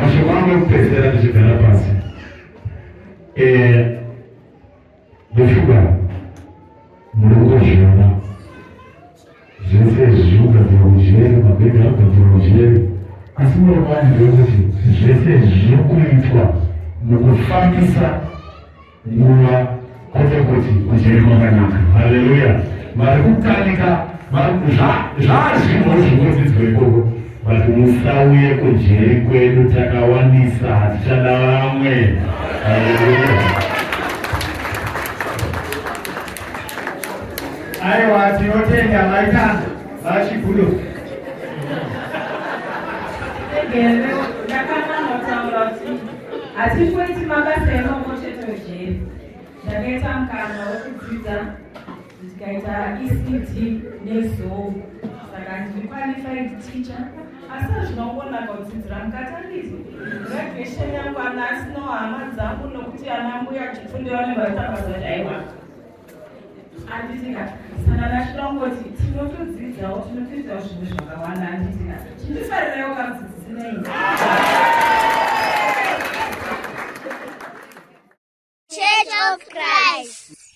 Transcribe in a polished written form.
Mashoko angu ekupedzisira ndichigara pasi. Eh, ndofunga muri kuzviona zvese izvi zvekugadzirwa kujeri, mabhegi anogadzirwa kujeri, asi muromo wangu ndewekuti zvese zviri kuitwa mukufambisa nguva kwete kuti kujeri kwakanaka. Haleluya! Vari kukanika zvazvinhu zvingodzidzwa ikoko but musauye kujeri kwedu takawandisa hatichada vamwe. Haleluya! Aiwa, tinotenda maita vachigudo. Ndakanganwa kuti hatingoiti mabasa emaoko chete mujeri. Ndakaita mukana wekudzidza ndikaita ECD neZOU, saka ndiri qualified teacher, asi hazvina kungonaka kudzidzira mukati andizvo. Graduation yangu ana asinawo hama dzangu nokuti ana mbuya chipfunde vanenge vachitabasa chaiwa anditika. Saka ndachidongoti tinotodzidzawo, tinotoitawo zvinhu zvakawanda anditika. Chindifarirawo kamudzidzisi nei. Church of Christ.